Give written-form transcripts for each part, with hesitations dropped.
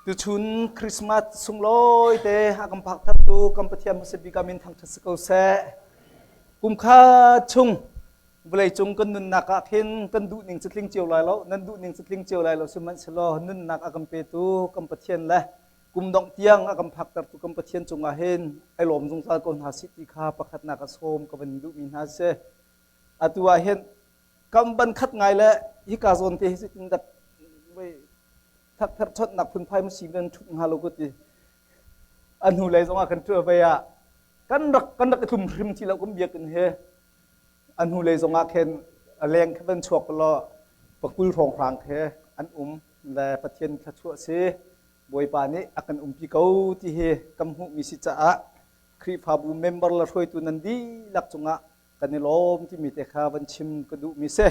Tuchun Christmas sunglawi te a kan phak thartu kan Pathian hmasa bik ah min thangṭhat si ko seh. Kum khat chung vawleicung kan nunnak ah khin kan duh ning cu tling cio lai lo, nan duh ning cu tling cio lai lo sihmanhsehlaw nunnak a kan petu kan Pathian le kum dongh tiang a kan phaktertu kan Pathian cungah hin ai lawm zungzal ko hna sih ti kha pakhatnak a sawm ka van duhmi hna si. Atu ah hin kam ban khat ngai le hika zawn te hi zeitin dak thakpherh chonhnak phunphai ma si nan ṭhut hnga lo ka ti. A hnu lei zongah kan ṭuah ve ah kan rak kan rak i tlum hrim ti lo kan biakinn he a hnu lei zongah khin a leng kha van chuak law pakul hrawnghrang khe an um le Pathian thluachuah si Bawipa nih a kan umpi ko ti hi kan hmuhmi si caah Khrihfabu member le hruaitu nan dihlak cungah kan i lawm timi te kha van chim ka duhmi si.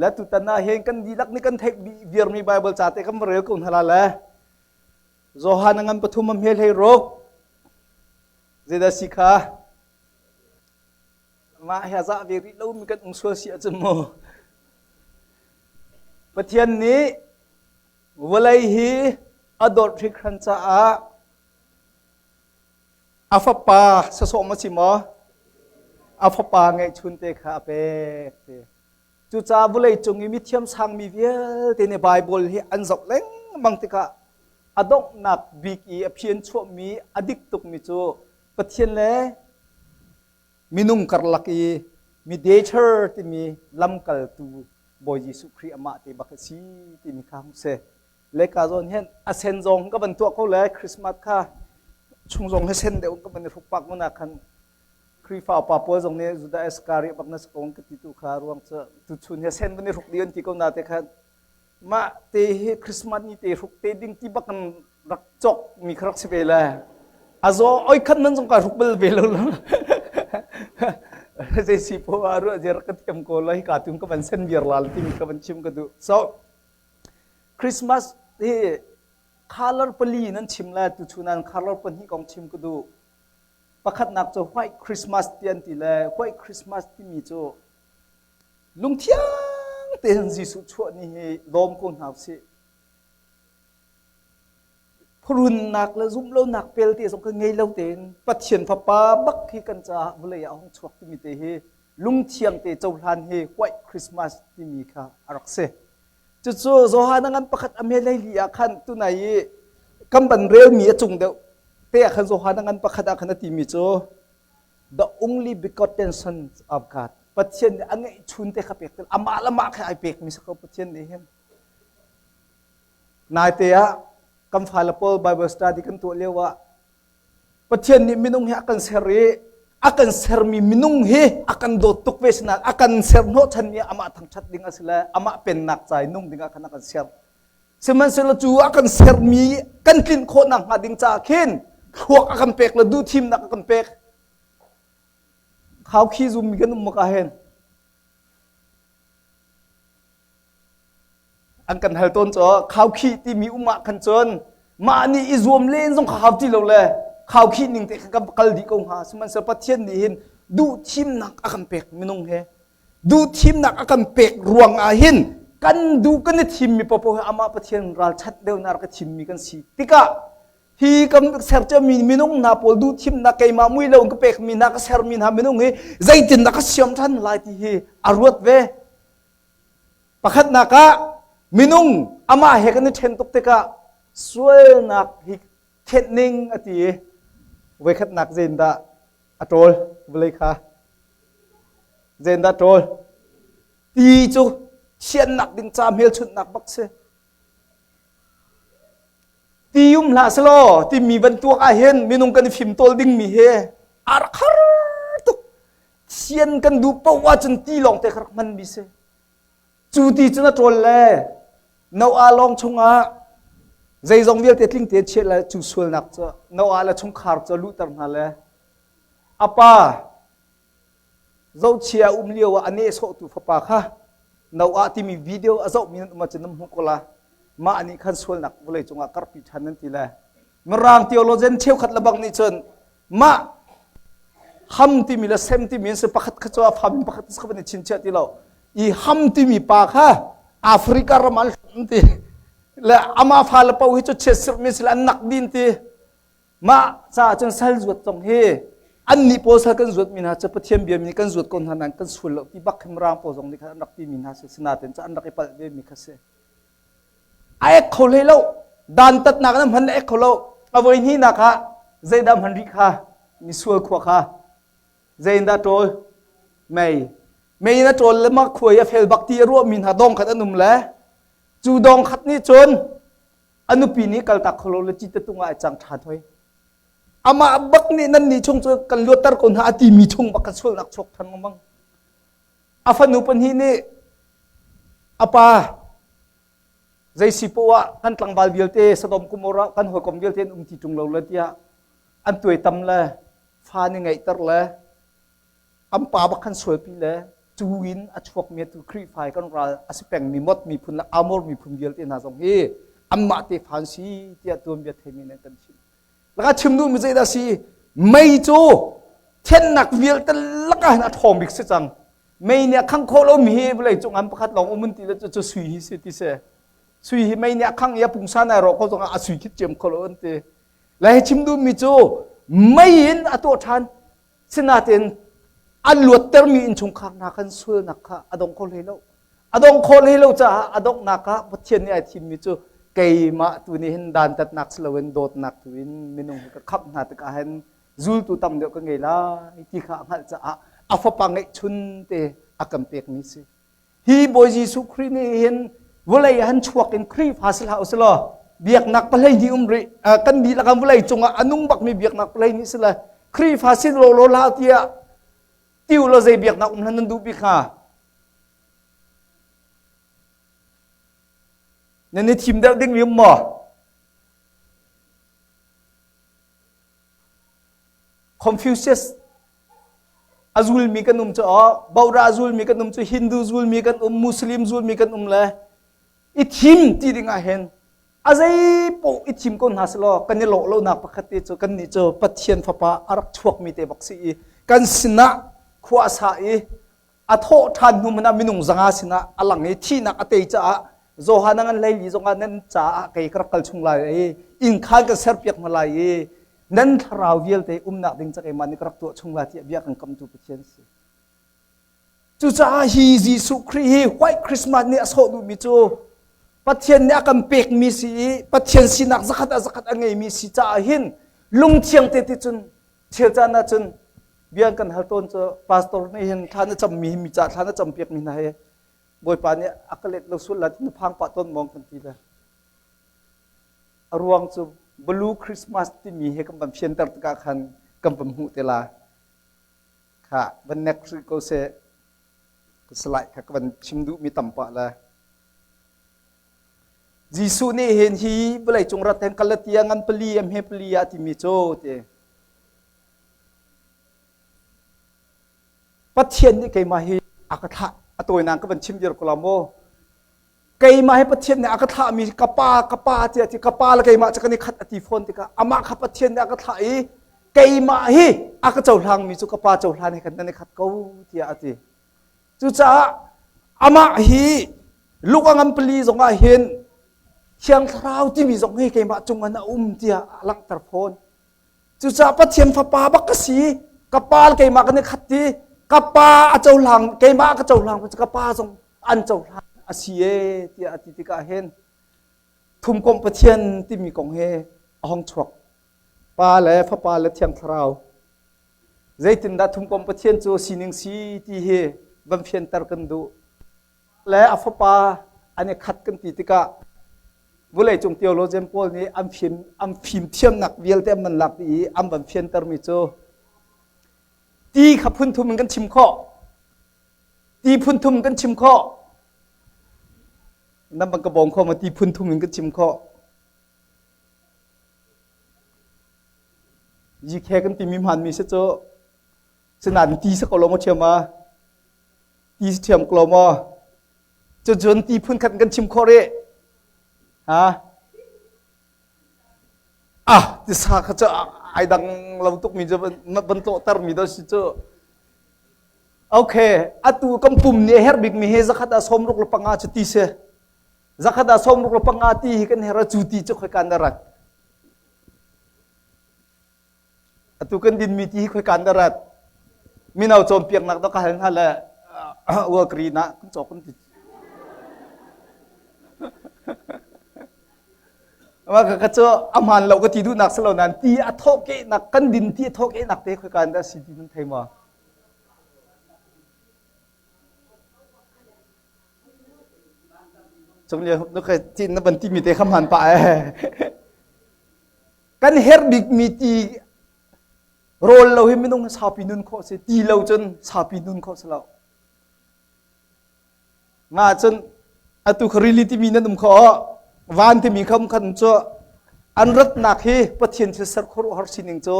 Le tutan ah hin kan dihlak nih kan theih viarmi Bible ca te kan va rel ko hna la le Johan a ngan pathum a hmel hei ruk zeidah si kha mah he zah ve rih lomi kan um sual si ahcun mu Pathian nih vawlei hi a dawt hringhran caah a fapa sasawm a si maw a fapa ngeihchun te kha a pek te Cucaah vawleicung i mithiam sangmi vialte nih Baibal hi an zoh lengmang tikah a donghnak bik i a phian chuahmi a dik tukmi cu Pathian le minung karlak i mediator timi lamkaltu Bawi Jesuh Khrih amah te bak a si timi kha hung si. Leka zawn hin a sen zong ka van tuah ko le Christmas kha chung zong hi sen deuh ka van i hruk pak mun ah khan Khrihfa upa pawl zong nih Judah Iskariot bak na si ko ka ti tu kha ruang cu tuchun hi sen van i hruk dih an ti ko na te khan mah te hi Christmas ni te hruk te ding ti bak in rak cawk mi kha rak si ve le a zaw oi khat man zong ka hruk bal ve lo lo zei si po a ruah je rak ka thiam ko lai ka tum ka van sen viar lal ti mi ka van chim ka duh so Christmas hi color pali nan chim le tuchun an color pahnih kong chim ka duh Pakhatnak cu White Christmas ti an ti le White Christmas timi cu lungthiang tein Jesuh chuah ni hi lawm ko hna usih. Phurunnak le zumhlonak pelte zong kan ngei lo tein Pathian Fapa bak hi kan caah vawlei ah a hung chuak timi te hi lungthiang te cohlan hi White Christmas timi kha a rak si. Cucu Johan a ngan pakhat a me li ah khan tunai i kan ban relmi a cung deuh te ah khan Johan a ngan pakhat ah khan a timi cu the only begotten son of God Pathian nih a ngeih chun te kha pek tel amah le mah kha ai pek mi si ko Pathian nih hin naite ah kan fale pawl Bible study kan tuah lio ah Pathian nih minung hi a kan ser i a kan sermi minung hi a kan dawt tuk ve sinain a kan ser hnawhchanmi amah thangṭhat ding a si le amah pennak ca i nung ding ah khan a kan ser. Sihmanhsehlaw cu a kan sermi kan tlinh khawhnak hnga ding caah khin thluak a kan pek le duhthimnak a kan pek. Khau khi zummi kan um maka hen. An kan hal tawn cu khaukhih timi um ah khan cun mah nih i zuam len zong kha hau ti lo le khaukhih ning te khan kan kal dih ko hnga sihmanhsehlaw Pathian nih hin duhthimnak a kan pek minung he duhthimnak a kan pek ruang ah hin kan duh kan i thimmi popo hi amah Pathian ralchanh deuh na rak i thimmi kan si tikah hi kan serciami minung hna pawl duhthimnak keimah mui lo ka pekmi hna ka sermi hna minung hi zeitindah ka siam ṭhan lai ti hi a ruat ve Pakhatnak ah minung amah he kan i ṭhen tuk tikah sualnak hi khenh ning a ti i voikhatnak zeindah a ṭawl vawlei kha zeindah ṭawl ti cu thiannak ding ca hmelchunhnak bak si ti um hlah selaw timi bantuk ah hin minung kan i fimtawl dingmi hi a rak har tuk Sian kan duh paoh ahcun ti lawng te kha rak hmanmi si. Cu ti cun a ṭawl le Noah lawng chungah zeizong vialte tling tein chiah le cu sualnak cu Noah le chungkhar cu luhter hna le a pa zohchia um lio ah a nehsawhtu fapa kha Noah timi video a zohmi nan um ahcun nan hmuh ko la mah nih khan sualnak vawlei cungah karpi ṭhan nan ti le Mirang theologian cheukhat le bang nih cun mah ham timi le sem timi an si pakhat kha cu a fam pakhat kha van i chinchiah ti lo i ham timi pa kha Africa ram an hlam ti. Le ama fa le po hi cu chiat sirh mi si le an nak din ti. Mah caah cun sal zuat zong hi an nih pawl sal kan zuat mi hna cu Pathian bia mi kan zuat ko hna nain kan sual lo ti bak khi Mirang pawl zong nih khan an rak ti mi hna si. Sinain cu an rak i palh ve mi kha si. A ek kho hlei lo. Dantatnak na hman na ek kho lo. A voi hnihnak ah zeidah hman rih kha misual khua kha Zeiindah ṭawl? Mei. Mei in a ṭawl le mah khuai a fel bak ti a ruahmi hna dong khat an um le cu dong khat nih cun a nupi nih kaltak kholo le cite tung ah ai cang ṭhan hoi. Amah bak nih nan nih chung cu kan luatter ko hna a timi chung bak kan sualnak chuak ṭhan lengmang. A fanu pahnih nih a pa zei si poah ah kan tlangval vialte Sodom Gomorrah kan hawikom vialte an um ti ṭung lo le tiah an tuaitam le fa nih ngeihter le an pa bak khan sualpi le cu in a chuakmi tu Khrihfa kan ral a si pengmi Mot miphun le Amor miphun vialte hna zong hi anmah te fa an si tiah tuanbia theimi nih kan chim. Laka chim duhmi zeidah si mei cu thiannak vialte lakah hin a ṭhawng bik si cang. Mei nih a khangh khawh lomi hi vawlei cung an pakhat lawng um ti le cu sui hi si ti si. Sui hi mei nih a khangh i a pungsan ai rawh ko zongah a sui khit ciam kho lo an ti. Le hi chim duhmi cu mei in a tuah ṭhan. Sinain an luattermi innchungkhar hna khan sualnak kha a dong kho hlei lo. A dong kho hlei lo caah a donghnak ah Pathian nih ai thimmi cu keimah tu nih hin dantatnak si loin dawtnak tu in minung hi ka khamh hna tikah hin zultu tam deuh ka ngei lai ti kha a hngalh caah a fapa ngeihchun te a kan pekmi si. Hi Bawi Jesuh Khrih nih hin vawlei han chuak in Khrihfa si hlah usih law biaknak pahlei hnih um rih kan dihlak an vawlei cungah a nung bakmi biaknak pahlei hnih si le Khrihfa si law law hlah tiah tiu law zei biaknak um hlan nan duh bik hnga? Nan i thim deuh ding mi um maw? Confucius a zulmi kan um cu Bauda a zulmi kan um cu Hindu zulmi kan um Muslim zulmi kan um le i thim ti ding ah hin a zei poh i thim ko hna selaw kan i lawh lonak pakhat te cu kan nih cu Pathian fapa a rak chuakmi te bak si i kan sinah khua a sa i a thawh ṭhan hnu hmanh ah minung zanga sinah a lang i thihnak a tei caah Johan a ngan hleili zongah nan caah kei ka rak kal chung lai i inn khan kan serpiak hna lai i nan thlarau vialte umnak ding ca keimah nih ka rak tuah chung lai tiah bia kan kamtu Pathian si. Cucaah hi Jesuh Khrih hi White Christmas nih a sawh duhmi cu Pathian nih a kan pekmi si i Pathian sinak zakhat ah zakhat a ngeimi si caah hin lungthiang te ti cun chel caan ah cun bia kan hal tawn cu pastor nih hin thla na cammi mi ca thla na campiak mi hna hi Bawipa nih a ka let lo sul la ti na phang pah tawn mong kan ti le a ruang cu blue Christmas timi he kan van fianter tikah khan kan van hmuh te la kha van nek hrih ko seh ka salai kha ka van chim duh mi tam pah le Jesuh nih hin hi vawlei cung rat hen Galatia ngan pali am he pali ah timi cu ti Pathian nih keimah hi a ka thlah a tawinak ka van chim viar ko la maw keimah hi Pathian nih a ka thlahmi ka pa ka pa tiah ti ka pa le keimah cu kan i khat a ti fawn tikah amah kha Pathian nih a ka thlah i keimah hi a ka cohlangmi cu ka pa cohlan he khan nan i khat ko tiah a ti cucaah amah hi Luka ngan pali zongah hin Thiang Thlarau timi zong hi keimah cungah na um tiah a langhter fawn Cucaah Pathian fapa bak ka si. Ka pa le keimah kan i khat ti. Ka pa a cohlang, keimah ka cohlang cu ka pa zong an cohlang a si e tiah a ti tikah hin thumkomh Pathian timi kong he a hong chuak. Pa le Fapa le Thiang Thlarau. Zeitindah thumkomh Pathian cu sining si ti hi van fianter kan duh. Le a fapa an i khat kan ti tikah vawleicung theologian pawl nih an fim an fimthiamnak vialte an van lak dih i an van fiantermi cu ti kha phun thum in kan chim khawh ti phun thum kan chim khawh nan bang ka bawm kho ma ti phun thum in kan chim khawh GK kan timi hmanmi si cu sinain ti sa ko lo maw thiam a ti si thiam ko lo maw Cucun ti phunkhat kan chim khawh rih. Ha? Ah, tisa kha cu ai dang lo tukmi cu ban tlawhter mi do si cu. Okay, atu kan pum nih a herh bikmi hi zakhat ah 65 cu ti si. Zakhat ah 60 le panga ti hi kan her cu ti cu khoika na rat? Atu kan dinmi ti hi khoika na rat? Mino cawnpiaknak dok ka hal hna le uakri na kan cawk kan ti. Mah ka cu a hmaan lo ka ti duhnak si lo nain ti a thawhkehnak kan din ti a thawhkehnak te khoika in dah si ti nan thei maw? Cung lian hup nu ka tin na ban ti mi te kha hmaan pah eh. Kan herh bikmi ti rawl lo hi minung saupi nun khawh si ti lo cun saupi nun khawh si lo. Nga cun atu kha rili timi nan um kho van timi kham khan cu an ratnak hi Pathian thil ser khuaruahhar sining cu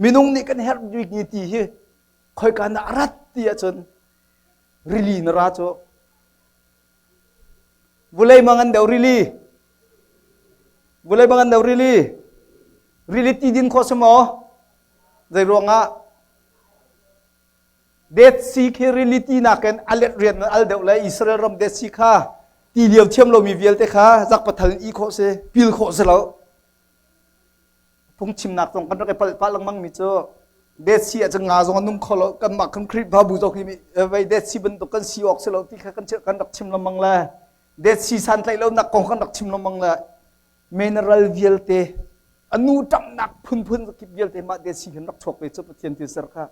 minung nih kan herh bik ni ti hi khoika na rat ti ahcun rili na ra cu vulei mangan deuh rili vulei mangan deuh rili rili ti din khawh si maw zei ruangah Dead Sea khi rili ti nakin a let rian al deuh le Israel ram Dead Sea kha ti lio thiam lomi vialte kha zak pathal in i khawh si pil khawh si lo phungchimnak zong kan rak i palh pah lengmang mi cu Dead Sea ah cun nga zong an nung kho lo kanmah kan Khrihfabu zong hi vei Dead Sea bantuk kan si awk si lo ti kha kan kan rak chim lengmang le Dead Sea santlaih lonak kong kan rak chim lengmang le mineral vialte anu ṭamnak phunphun kip vialte mah Dead Sea hin rak chuak ve cu Pathian thil ser kha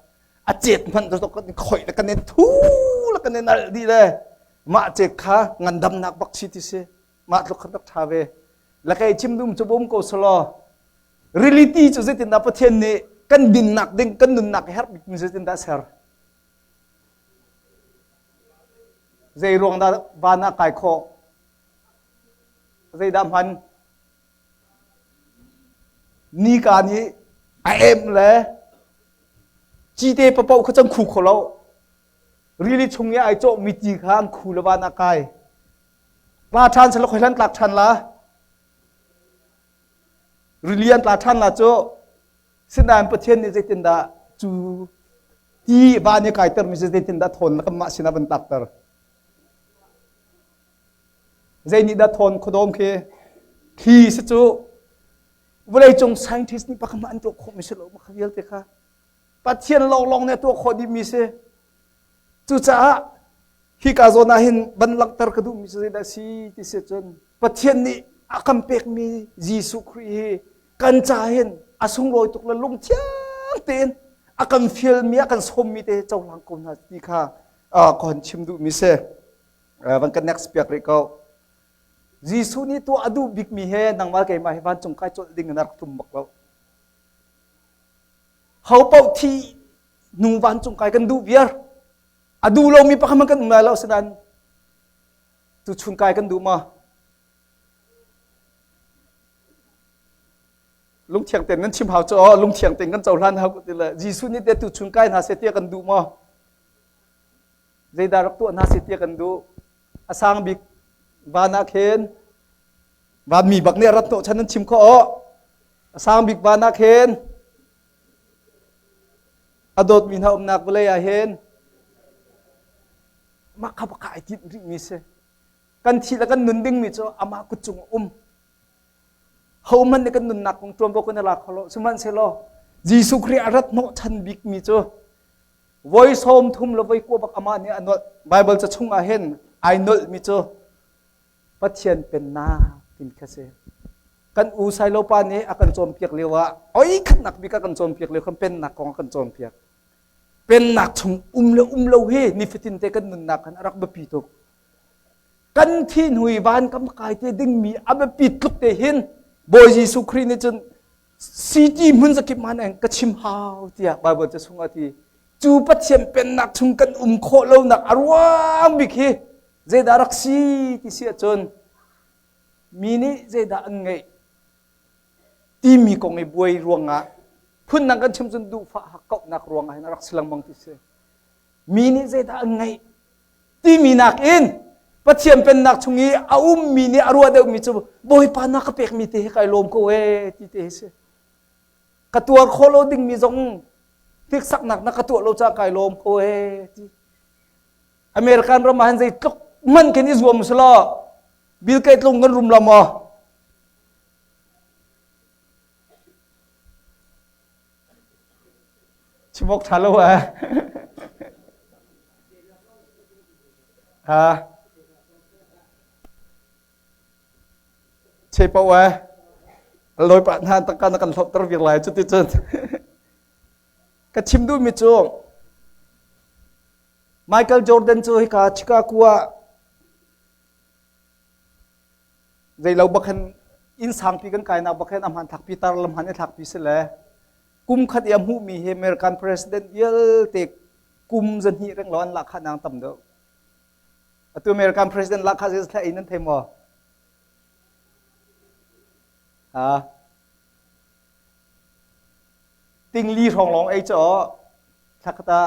a cet hmanh cu kan khoih le kan i thu le kan i nalh dih le mah cet kha ngandamnak bak si ti si mah tluk khan rak ṭha ve la kei chim dum cu bum ko selaw reality cu zeitindah Pathian nih kan dinnak ding kan nunnak herh bik mi zeitindah ser zei ruang dah van ah kai khawh zeidah hman Nika nih a em le cite papoh kha cang khu kho lo. Rili chung i ai cawhmi ti kha an khu le van a kai. Tla ṭhan selaw khoi hlan tlak ṭhan la. Rili an tla ṭhan la cu sinain Pathian nih zeitindah cu ti van i kaitermi cu zeitindah thawn na kanmah sinah van tlakter. Zei nih dah thawn khuadawm khi thli si cu vawleicung scientist nih pakhat an tuah khawhmi si lo kha vialte kha Pathian lawnglawng nih a tuah khawh dihmi si. Cucaah hika zawn ah hin van langhter ka duhmi cu zeidah si ti si cun Pathian nih a kan pekmi Jesuh Khrih hi kan ca hin a sunglawi tuk le lungthiang tein a kan fialmi a kan sawmmi te cohlang ko hna ti kha ka hon chim duhmi si. Van kan next piak rih ko. Jesuh nih tuah a duh bikmi he nangmah keimah hi vancung kai colh ding in a rak tum bak lo. Ho paoh thi nu vancung kai kan duh viar. A duh lomi pakhat hmanh kan um lai lo asinain tuchun kai kan duh ma? Lungthiang tein nan chim hau cu lungthiang tein kan cohlan hau ti le Jesuh nih te tuchun kai hna seh tiah kan duh maw? Zeidah rak tuah hna seh tiah kan duh? A sang bik van ah khin vanmi bak nih a rat hnawhchan nan chim khawh awh. A sang bik van ah khin a dawtmi hna umnak vawlei ah hin mah kha bak ai tinh rihmi si. Kan thi le kan nun dingmi cu amah kut cung a um. Hohmanh nih kan nunnak kong ṭuanvo kan i lak kho lo. Sihmanhsehlaw Jesuh Khrih a rat hnawhchan bikmi cu Voi 30 le voi 20 bak amah nih a nolh. Baibal ca chung ah hin ai nolhmi cu Pathian pennak tin kha si. Kan u Sailo pa nih a kan cawnpiak lio ah oi khatnak bik a kan cawnpiak lio khan pennak kong a kan cawnpiak. Pennak chung um le um lo hi nifatin te kan nunnak khan a rak biapi tuk. Kan thi hnu i van kam kai te dingmi a biapi tluk te hin Bawi Jesuh Khrih nih cun City hmun zakip man eng ka chim hau tiah Bible ca chung ah ti. Cu Pathian pennak chung kan um khawh lonak a ruang bik hi zeidah rak si ti si ahcun mi nih zeidah an ngeih timi kong i buai ruangah phundang kan chim cun duhfah hakkauhnak ruangah hin a rak si lengmang ti si. Mi nih zeidah an ngeih timi nakin Pathian pennak chung i a ummi nih a ruah deuhmi cu Bawipa na ka pekmi te hi kai lawm ko ee ti te hi si. Ka tuar khawh lo dingmi zong hniksaknak na ka tuah lo caah kai lawm ko ee ti. American ram ah hin zeitluk hmanh khin i zuam selaw. Bill Gates tlung kan rum la maw? Chim awk ṭha lo eh. Ha? Che paoh eh. Loi pa hna tangka na kan hlotter vir lai cuti cun. Ka chim duhmi cu Michael Jordan cu hika Chicago ah zeilo bak hin inn sangpi kan kainak bak hin a hmanthlak pi tar lam han i thlakpi si le kum khat i a hmuhmi hi American president vialte kum zahnih reng lo an lahkhah nang tam deuh. Atu American president lahkhah zei thla in nan thei maw? Ha? Tingli hrawng lawng ei caw thlakata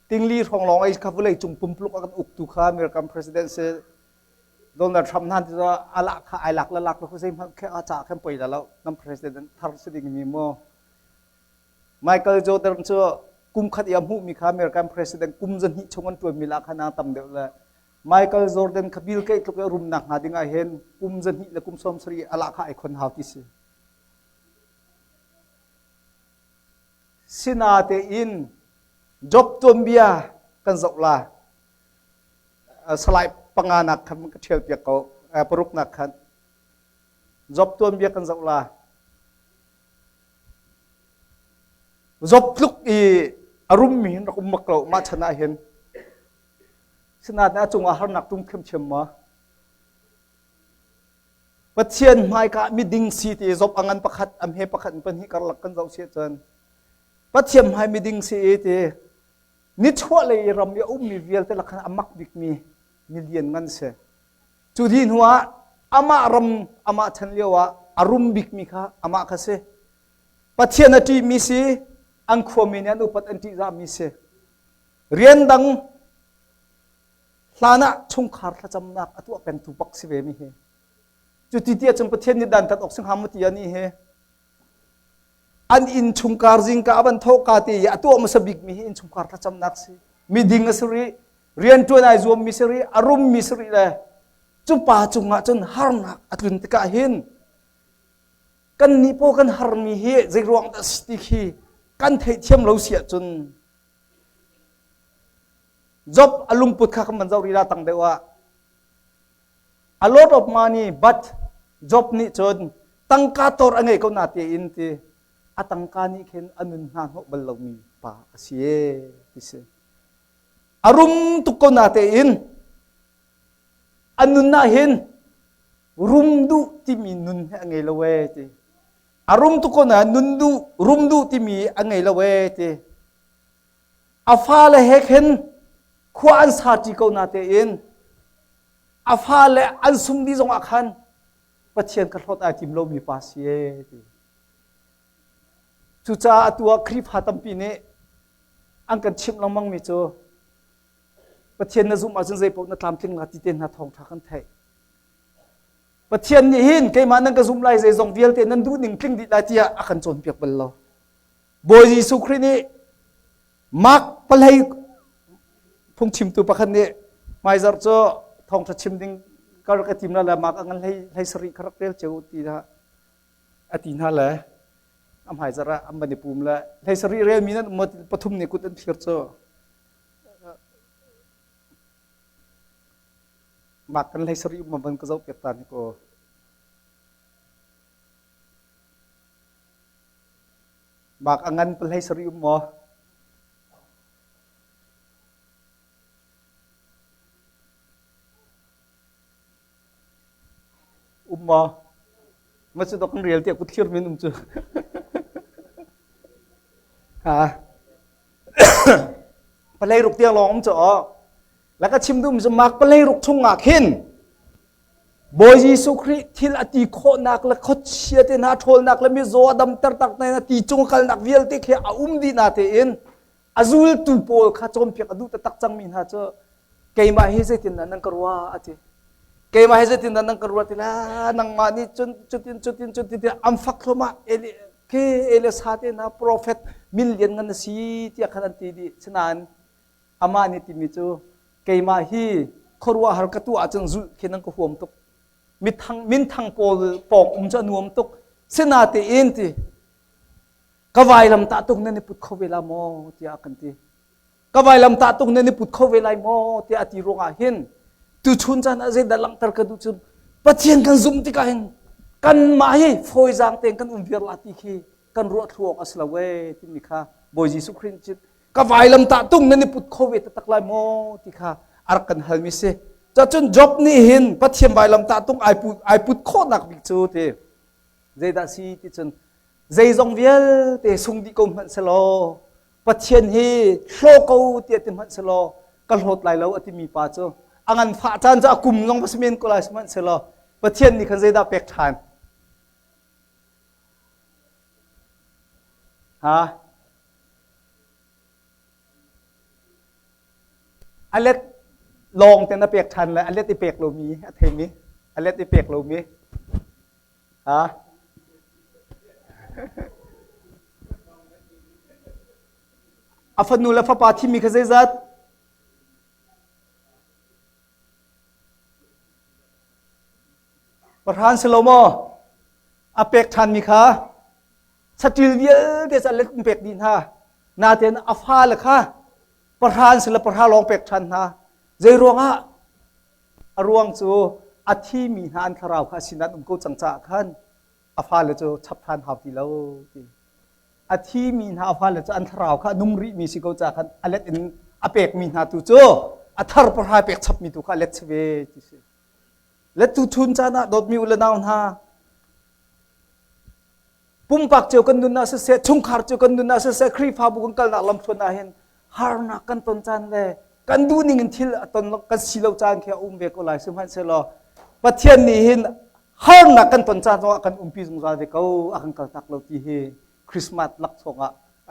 tingli hrawng lawng ei kha vulei cung pumpluk a kan uktu kha American president si Donald Trump hna ti a lak kha ai lak la lak lo zei hmanh khe a ca khan poi la lo nam president thar si ding mi mu Michael Jordan cu kum khat i a hmuhmi kha American president kum zahnih chung an ṭuanmi lah khan a tam deuh le Michael Jordan kha Bill Gates tluk i a rumnak hnga ding ah hin kum zahnih le kum 70 a lah kha ai khon hau ti si. Sinatein Job tuanbia kan zoh la. Salai panga nak khan ka ṭhial piak ko paruk nak khan Job tuanbia kan zoh la. Job tluk i a rummi hin rak um bak lo mah chan ah hin. Sinain a cungah harnak tum thiamthiam ma? Pathian hmaika miding si ti Job a ngan pakhat a hme pakhat in pahnih karlak kan zoh si ahcun Pathian hmai miding si i ti nichuahlei ram i a ummi vialte lakhan a mak bikmi milian ngan si. Cu dih hnu ah amah ram amah chan lio ah a rum bikmi kha amah kha si. Pathian a ṭihmi si, an khuami nih an upat an ṭihzahmi si. Rian dang hlan ah chungkhar thlacamnak a tuah pengtu bak si ve mi hi. Cuti ti ahcun Pathian nih dantat awk si hnga maw ti ah nih hi an inn chungkhar zingka a van thawhka te i a tuah hmasa bikmi hi innchungkhar thlacamnak si. Miding a si rih, rianṭuan ai zuammi si rih, a rummi si rih le cu pa cungah cun harnak a tlun tikah hin kannih paw kan harmi hi zei ruang dah si ti khi kan theihthiam lo si ahcun Job a lungput kha kan van zoh rih la tang deuh ah a lot of money but Job nih cun tangka tor a ngei ko na tiin ti a tangka nih khin a nun hna hnawh bal lomi pa a si e ti si a rum tuk ko na tein a nun ah hin rum duh timi nun hi a ngei lo e ti a rum tuk ko na nun duh rum duh timi a ngei lo e ti A fale he khin khua an sa ṭi ko na tein a fale an sung dih zongah khan Pathian ka hlawt ai tim lomi pa si ee ti. Cucaah atu ah Khrihfa tampi nih an kan chimh lengmangmi cu Pathian na zumh ahcun zeipaoh na tlamtling la ti te hna thawngṭha kan theih. Pathian nih hin keimah nan ka zumh lai zeizong vialte nan duhning tling dih lai tiah a kan cawnpiak bal lo. Bawi Jesuh Khrih nih Mark palei phungchimtu pakhat nih hmaizarh cu thawngṭha chim ding ka rak i tim la le Mark a ngan hlei hlei sarih ka rak rel cio ti hna a ti hna le a hmaizarh ah an van i pum le hlei sarih relmi nan um pathum nih kut an thlir cu Mark kan hlei sarih um van ka zoh piak ta ni ko Bak a ngan pahlei sarih um maw? Um maw? Ma cu dok kan rel tiah kut thlir min um cu. Ha. Palei ruk tiang lawng um cu aw. La ka chim dum cu mak palei ruk chung ah khin Bawi Jesuh Khrih thil a ti khawhnak le khuachia te hna ṭhawlnak le mizaw a damter tak na ti cung kalnak vialte khi a um dih na tein a zultu pawl kha cawnpiak a duh taktak cangmi hna cu keimah hi zeitindah nan ka ruah a ti. Keimah hi zeitindah nan ka ruah ti la nangmah nih cun cutin cutin cutin tiah an fak thluahmah Eli khi Elisa te hna profet min lian ngan na si tiah khan an ti dih. Sinain amah nih timi cu keimah hi Khuaruahhar ka tuah ahcun zulh khi nan ka huam tuk. Mithang minthang pawl pawng um cu a nuam tuk. Sinatein ti ka vailam tah tung nan i put kho ve la maw tiah a kan ti. Ka vailam tah tung nan i put kho ve lai maw tiah a ti ruangah hin tuchun caan ah zeidah langhter ka duh cu Pathian kan zumh tikah hin kanmah hi fawizaang tein kan um viar la ti khi kan ruah thlu awk a si lo ee timi kha Bawi Jesuh Khrih nih ka vailam tah tung nan i put kho ve taktak lai maw ti kha a rak kan halmi si. Cacun Job nih hin Pathian vailam tah tung ai put ai put khawhnak bik cu ti zeidah si ti cun zeizong vialte sung dih ko hmanh selaw Pathian hi hlaw ko tiah ti hmanh selaw ka hlawt lai lo a timi pa cu a nganfah caan cu a kum zong va si men ko lai sihmanhsehlaw Pathian nih khan zeidah pek ṭhan? Ha? A let lawng ten a pek ṭhan le a let i pek lomi a theimi a let i pek lomi ha? A fanu le fapa thimi kha zeizat? Pahran si lo maw? A pek ṭhanmi kha saṭil vialte cu a let in pek dih hna. Natein a fale kha pahran si le pahra lawng pek ṭhan hna. Zei ruangah? A ruang cu a thimi hna an thlarau kha a sinah an um ko cang caah khan a fale cu chap ṭhan hau ti lo ti. A thimi hna a fale cu an thlarau kha a nung rihmi si ko caah khan a let in a pekmi hna tu cu a thar pahra pek chapmi tu kha a let si ve ti si. Le tuchun caan ah dawtmi u le nau hna, pumpak cio kan nun ah siseh, chungkhar cio kan nun ah siseh, Khrihfabu kan kalnak lamthluan ah hin harnak kan ton caan le kan duhning in thil a ton kan si lo caan khi a um ve ko lai. Sihmanhsehlaw Pathian nih hin harnak kan ton caan zongah kan umpi zungzal ve ko, a kan kaltak lo ti hi Christmas laksawng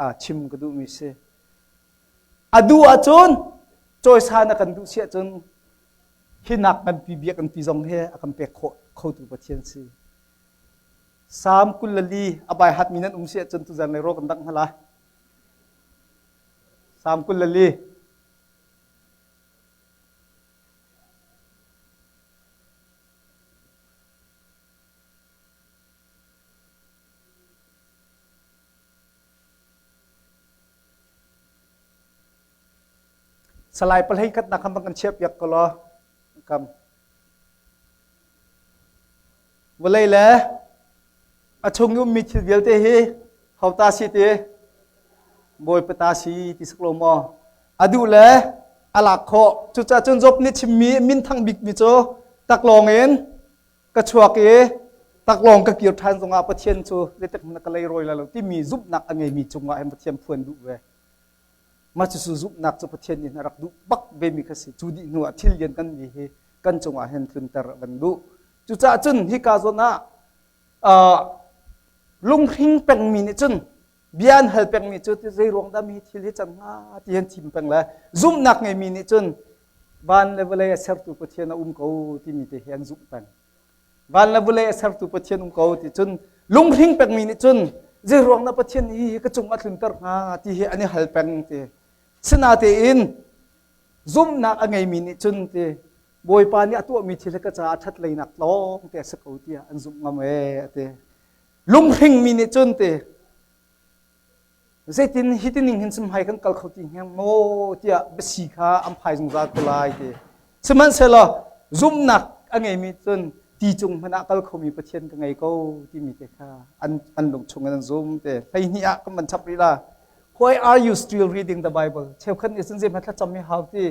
ah chim ka duhmi si. A duh ahcun cawisan a kan duh si ahcun hi nak nganpi biakinn pi zong hi a kan pek khawh khotu Pathian si. Salm 24 a bai hatmi nan um si ahcun tuzan lei rawk kan dangh hna lai. Salm 24 Salai palhei khat nak kan kan chiah piak ko law kam. Vawlei le a chung i ummi thil vialte hi hauta si ti Bawipa ta si ti sak lo maw? A duh le a lak khawh. Cucaah cun Job nih chimmi minthang bikmi cu taklawng in ka chuak i taklawng ka kir ṭhan zongah Pathian cu zeitik hmanh ka leirawi lai lo timi zumhnak a ngeimi cungah hin Pathian phuan duh ve. Mah cucu zumhnak cu Pathian nih a rak duh bak vemi kha si. Cu dih hnu ah thil lian kan mi hi kan cungah hin tlunter a van duh. Cucaah cun hika zawn ah lunghring pengmi nih cun bia an hal pengmi cu zei ruang dah mi thil hi cang hnga ti an thim peng le zumhnak ngeimi nih cun van le vawlei a sertu Pathian a um ko timi te hi an zumh peng. Van le vawlei a sertu Pathian um ko ti cun lunghring pengmi nih cun zei ruang dah Pathian nih hi ka cung a tlunter hnga ti hi an i hal peng ti. Sinatein zumhnak a ngeimi nih cun ti Bawipa nih a tuahmi thil hi ka caah ṭhat leinak lawng te a si ko tiah an zumh ngam ee a ti. Lunghringmi nih cun ti Zeitin hi tining hin cun hmai kan kal kho ti hnga maw tiah biasi kha an phai zungzal ko lai ti. Sihmanhsehlaw zumhnak a ngeimi cun ti cung hmanh ah kal khomi Pathian ka ngei ko timi te kha an, an lung chung in an zum te. 12 ah kan van chap rih la. Why are you still reading the Bible? Cheukhat nih cun zeihmanh thlacam hi hau ti.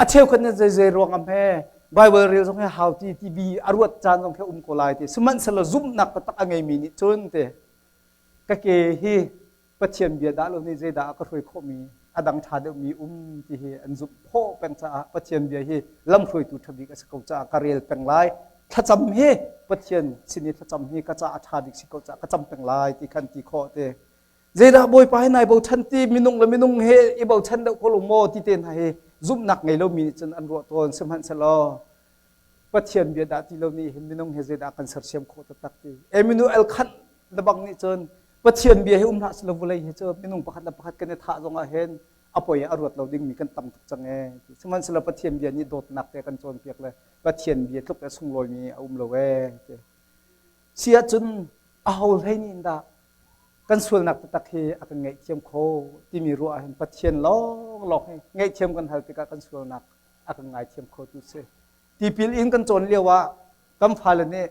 A cheukhat nih zei zei ruang am he Bible rel zong hi hau ti ti bi a ruat caan zong khi um ko lai ti. Sihmanhsehlaw zumhnak taktak a ngeimi nih cun ti ka ke hi Pathian bia dah lo nih zeidah a ka hruai khawhmi a dang ṭha deuhmi um ti hi an zumh khawh peng caah Pathian bia hi lamhruaitu ṭha bik a si ko caah ka rel peng lai. Thlacam hi Pathian sin i thlacam hi ka caah a ṭha bik si ko caah ka cam peng lai ti khan ti khawh te. Zeidah Bawipa hi nai bochan ti minung le minung he i bochan deuh ko lo maw ti te hna hi zumhnak ngei lomi nih cun an ruah tawn sihmanhsehlaw Pathian bia dah ti lo nih hin minung he zeidah kan sersiam khawh taktak ti. Emmanuel Kant lebang nih cun Pathian bia hi um hlah selaw vawlei hi cu minung pakhat le pakhat kan i thah zongah hin a poi a ruat lo dingmi kan tam tuk cang ee. Sihmanhsehlaw Pathian bia nih dawtnak te kan cawnpiak le Pathian bia tluk le sunglawimi a um lo ee. Si ahcun aho hlei nih dah kan sualnak taktak hi a kan ngaihthiam kho timi ruah ahhin Pathian lawnglawng hi ngaihthiam kan hal tikah kan sualnak a kan ngaithiam kho tu si. Tipil in kan cawn lio ah kan fale nih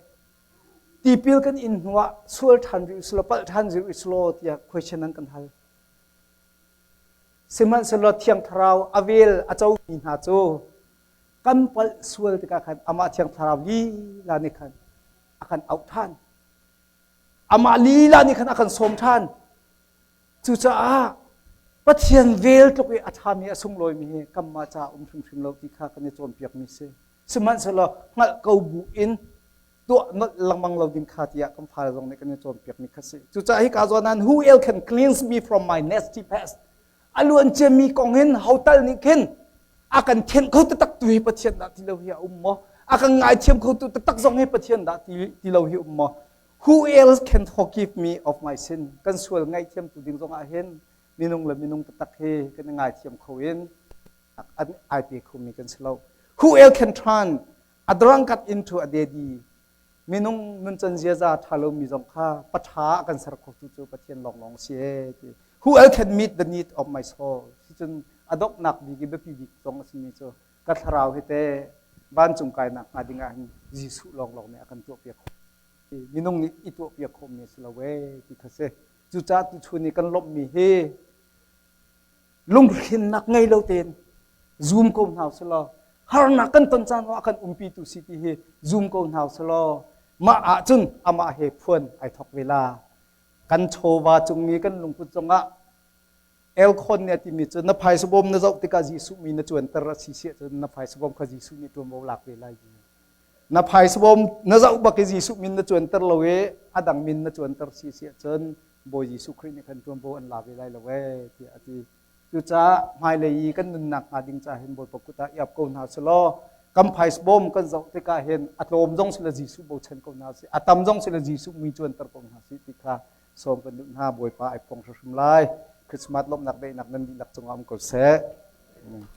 tipil kan in hnuah sual ṭhan rih usulaw palh ṭhan rih usulaw tiah question an kan hal. Sihmanhsehlaw Thiang Thlarau a vel a comi hna cu kan palh sual tikah khan amah Thiang Thlarau lila nih khan a kan auh ṭhan. Amah lila nih khan a kan sawm ṭhan. Cucaah Pathian vel tluk i a ṭhami a sunglawimi hi kanmah caah um hrimhrim lo ti kha kan i cawnpiakmi si. Sihmanhsehlaw hngalh ko bu in tuah nolh lengmang lo ding kha tiah kan fale zong nih kan i cawnpiakmi kha si. Cucaah hika zawn ah who else can cleanse me from my nasty past? A luan ciami kong hin hotal nih khin a kan thianh kho taktak tu hi Pathian dah ti lo hi a um maw? A kan ngaithiam kho tu taktak zong hi Pathian dah ti lo hi um maw? Who else can forgive me of my sin? Kan sual ngaihthiam tu ding zong ah hin minung le minung taktak hi kan i ngaithiam kho in an ai pe khomi kan si lo. Who else can turn a drunkard into a daddy? Minung nuncan ziaza ṭha lomi zong kha paṭha a kan ser khotu cu Pathian lawnglawng si ee ti. Who else can meet the need of my soul? Sicun a donghnak bik i biapi bik zong a simi cu ka thlarau hi te vancung kainak hnga ding ah hin Jesuh lawnglawng nih a kan tuahpiak khawh. Minung nih i tuahpiak khawhmi a si lo ee ti kha si. Cucaah tuchun i kan lawmhmi hi lunghrinnak ngei lo tein zum ko hna usih harnak kan ton caan ah kan umpitu si ti hi zum ko hna usih mah ahcun amah he phuan ai thok ve la. Kan chawva cung i kan lungput zongah Elkhon nih a timi cu na phaisa bawm na zoh tikah Jesuh mi na cuanter a si siah cun na phaisa bawm kha Jesuh nih ṭuanvo lak ve lai ti. Na phaisa bawm na zoh bak i Jesuh min na cuanter lo i a dang min na cuanter si siah cun Bawi Jesuh Khrih nih khan ṭuanvo an la ve lai lo ee tiah a ti. Cucaah hmailei i kan nunnak hnga ding caah hin Bawipa kut ah i ap ko hna selaw kan phaisa bawm kan zoh tikah hin a tlawm zong sila Jesuh bochan ko hna sih, a tam zong sila Jesuh mui cuanter ko hna sih ti kha sawm kan duh hna. Bawipa ai phuang hrimhrim lai. Christmas lawmhnak daihnak nan dihlak cungah um ko seh. Amen.